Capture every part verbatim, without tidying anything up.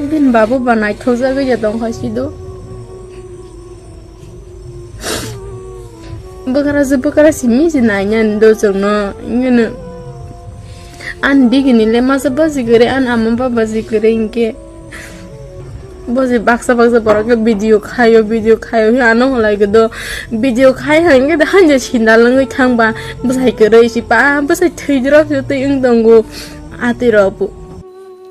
Bini babo ba naithokjagwi ya tongkha sido. Bwkra se bwkra simi se nainani do chwngno. Ingeno ani digini le masa baji kwrwi, ani ama baba ji kwrwi hinkhe. Bo je baksa baksa borok khe video khaio, video khaio, he ano holai khe do video khai hai khe do hanja sinda langwi thangba bwsai kwrwi si pa bwsai thwi rok se twi wng tongo atwi rok bo.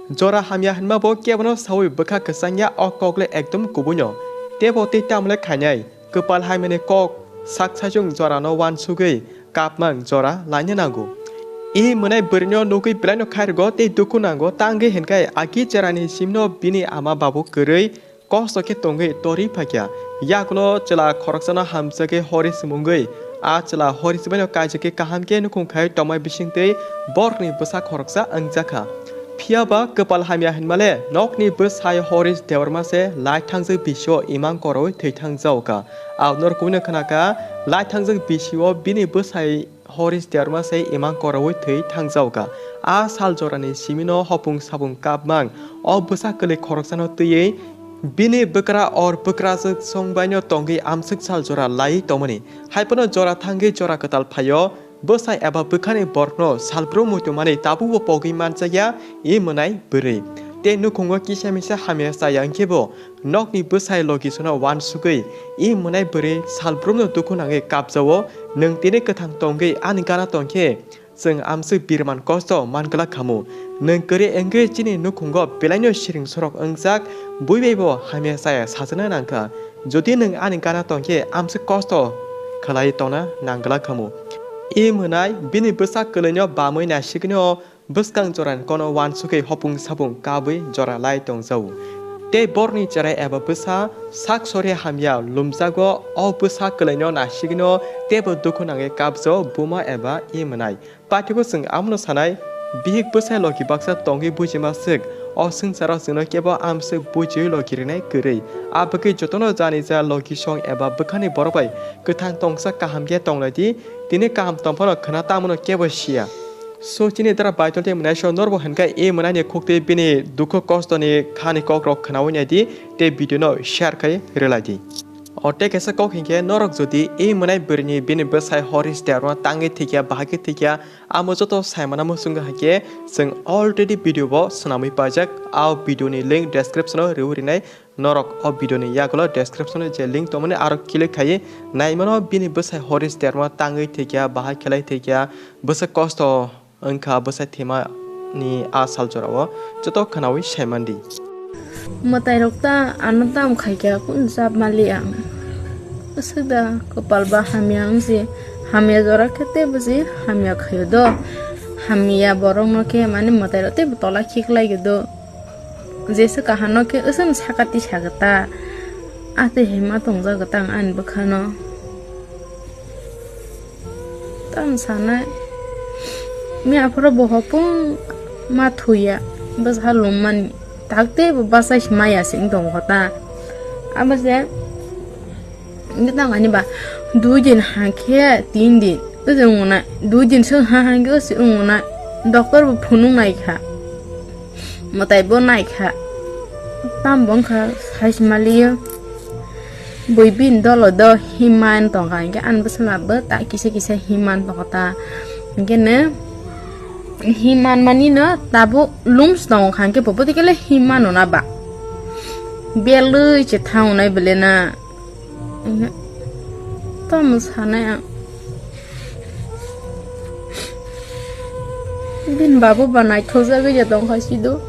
Jora hamya hinma bo kebono sawi bwkha kwchangya o kok le ekdom kubuino. Tebo tei tamle khainai kwpal hamyani kok sak saichung jorano wansugwi kapmang jora laina nango. I mwnai bwrwino nugwi belaino khairgo tei dukhu nango, tangwi hinkhai agi cherani simno bini ama babu kwrwi kosto khe tongwi tori phakya. Yakulo chwla khoroksano hamjakgwi Horis mungwi a chwla Horis baino kaijakgwi kaham khe nukhung khai tongmai bisingtwi borokni bwsa khoroksa wngjakha. Phiya ba kwpal hamya hinmale nokni bwsai Horis Debbarma se lai thangjak bisio imang korowi thwi thangjaokha. Aboni kubuni khwnakha lai thangjak bisio bini bwsai Horis Debbarma se imang korowi thwi thangjaokha. A sal jorani simino hopung sapung kapmang o bwsa kwlwi khoroksano twiwi bini bwkra or bwkrajwk song baino tongwi amswk sal jora laiwi tongmani. Haiphano jora thangwi jora kwtal phaio. Bwsai eba bwkhani borokno salbrum muitu manwi tabukbo pogwi manjakya i mwnai bwrwi. Tei nukhungo kisa misa hamya chaya wngkhebo nokni bwsai logisano wansugwi i mwnai bwrwi salbrumno dukhu nangwi kapjao. Nwng tini kwthang tongwi ani gana tongkhe chwng amswk birman kosto manglak khamu. Nwng kwrwi wngwi chini nukhungo belaino siring sorok wngjak, bui baibo hamya chaya sajana nangkha. Jodi nwng ani gana tongkhe amswk kosto khlai tongna nangla khamu. I mwnai bini bwsak kwlwino bamwi naisigwino bwskang jorani kono wansugwi hopung sapung kabwi jora lai tongjao. Tei borokni chwrai eba bwsa sak sori hamya lumjago, o bwsa kwlwino naisigwino teibo dukhu nangwi kapjao buma eba i mwnai. Pathigo chwng amono sanai, bihik bwsai logi baksa tongwi bujima swk, o swngcharo chwngno kebo amswk bujiwi logi rinai kwrwi. Abwkhe jotono jani ja logi song eba bwkhani borok bai kwthang tongsa kaham khe tonglaidi, tini kaham tongphano khwna tamono kebo siya. So chini dara Baitol tei mwnaisong norbo hinkhe e mwnaini khuktwi bini dukhu kostoni khani kokrok khwnawi naidi tei video no share khai rwlaidi. O tei kaisa kok hinkhe norok jodi e mwnai bwrwini bini bwsai Horis Debbarma tangwi thwikya, bahai khe thwikya, amo joto saimano muchungo hai khe chwng already video bo swnamwi paijak. A video ni link description o rwi rinai, norok o video ni yagulo description o je link tongmani aro click khaiwi naimano bini bwsai Horis Debbarma tangwi thwikya, bahai khelai thwikya, bwswk kosto wngkha bwsai thwimani a sal jorao joto khwnawi saimandi. Mwtairok ta ano tamo khaikha kunu chap mali ang. Aswk da kwpal ba hamya wngsi, hamya jora khe tei bwsi hamya khaio do. Hamya borokno khe mani mwtairok teibo tola khiklai do. Jesa kahano khe aswk sakati sagata. Atwi hema tongjago tang ani bwkhano. Tamo sanai. Mi aphuru bo hopung ma thuya. Bwsa lummani. Tak tei bo bachai se maya se wng tongo ta. Abo se. Wngkhe tamo ani ba. Dui din ha khe tin din. Oje wngna. Dui din se ha ha khe oje wngna. Doctor bo phunuk nai kha. Mwtai bo nai kha. Tamo bo wngkha sai se maliyo. Bui bini dolo do himman tongkha, hinkhe ani bwsala bo ta kisa kisa himman tongkha ta. Hinkhe ne himman mani no tabuk lums tongkha, hinkhe bo bwtwi kele himman ona ba. Belwi se thangnai bele na. Tamo sanai ang. Bini babo ba naithok jagwi ya tongkha sido.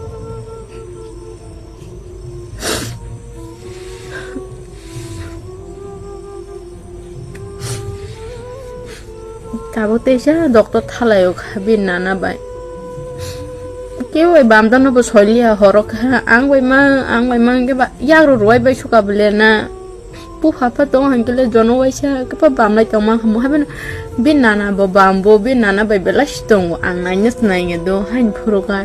Tabuk teisa doctor thalai o kha bini nana bai. Kebo bai bamdano bo soiliya horo kha, ang bai ma, ang bai ma hwnkhe ba yagrok rwai bai suka bole na. Bupha pha tongo hinkhe le jono waisa khe pha bamlai tongma kha mo haibeno bini nana bo bam bo, bini nana bai belai si tongo, ang naina se nainga do haini phuru kha.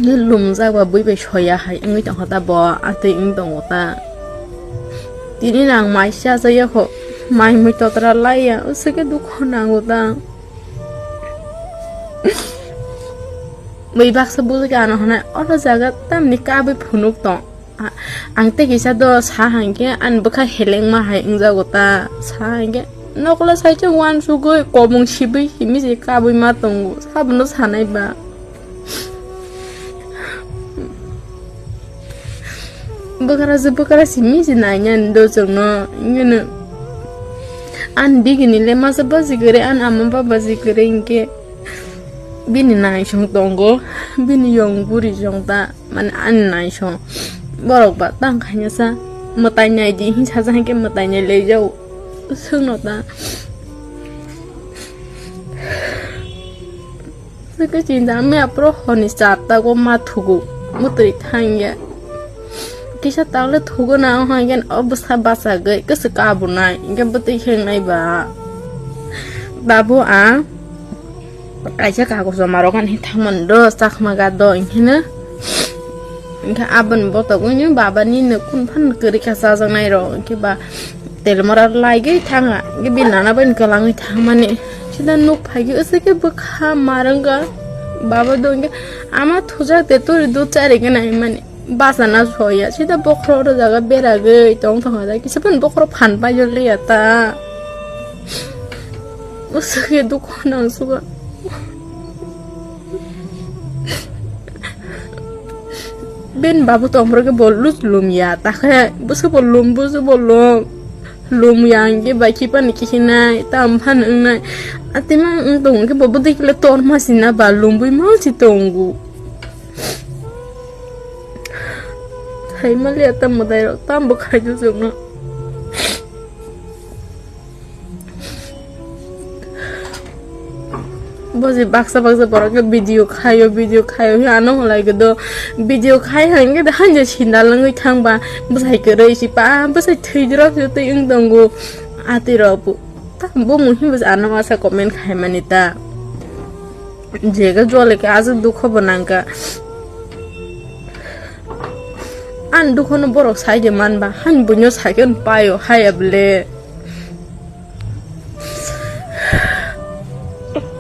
Lumjak ba bui bai soya hai wngwi tongkha ta bo, atwi wng tongo ta. Tini no ang mai chajak ya kho, mai mui totra lai ya, aswk khe dukho nango ta. Bui baksa bujui khe ano hwnai, oro jaga tamni kabui phunuk tong. A-, ang tei kisa do sa hangkhe ani bwkha helengma hai wngjago ta. Sa hangkhe nokla saichung uansugui komung sibui himi se kabui ma tongo. Sabono sanai ba. Bwkra se bwkra simi se nainani do chwngno. Wngkhe no ani digini le masa baji kwrwi, ani ama babaji kwrwi hwnkhe. Bini naisong tongo, bini yong buri jong ta, mane ani naisong. Borok ba tang khaina sa, mwtai nai di hin saja hinkhe mwtai nai lei jau. Swngno ta. Swkhe chinta me apro honi char ta go ma thugo, mwtwi thangya. Kisa tangle thugo na, o hwngen o bwsa bachagwi kwswk kabunai, hinkhe bwtwi khengnai ba. Babu a kaisa kagojo marok ani thangmani do, chakma ga do, hinkhe no, hinkhe aboni botogwi no baba ni no kun phan kwrwi kha chajaknai rok, hinkhe ba telmora laigwi thanga, hinkhe bini nana bai kwlangwi thangmani. Sida nuk phaikhe, aswk khe bwkha marwngkha, baba do hinkhe ama thujak de turi dud chari gana hinmani. Bachana soya, sida bokhorok oro jaga beragwi tong thangkha da, kisa phano bokhorok phan paijak liya ta. Usuk khe dukho nang sugo. Ben babu tongphuru khe bo lus lum ya, ta khe bwswk bo lum, bwswk bo lum. Lum ya hinkhe bai khiphani kihinai, tamo phano wngnai. Atima wng tongo khe bo bwtwi khe le torma sina ba, lumbui ma si tongo. Hai maliya ta mwtai rok tam bo khai do chwngno. Bo je baksa baksa borok khe video khaio, video khaio, hwnwi ano hwnlai khe do video khai hai hwnkhe do hanja sinda langwi thang ba bwsai kwrwi si pa bwsai thwi drop se twi wng tongo. Atwi rok bo ta bo muhi bwsa ano masa comment khai mani ta. Jega jole khe aswk dukho bo nangkha. Ani dukhono borok sai de man ba, hani buino sai khe paio, haya bwle.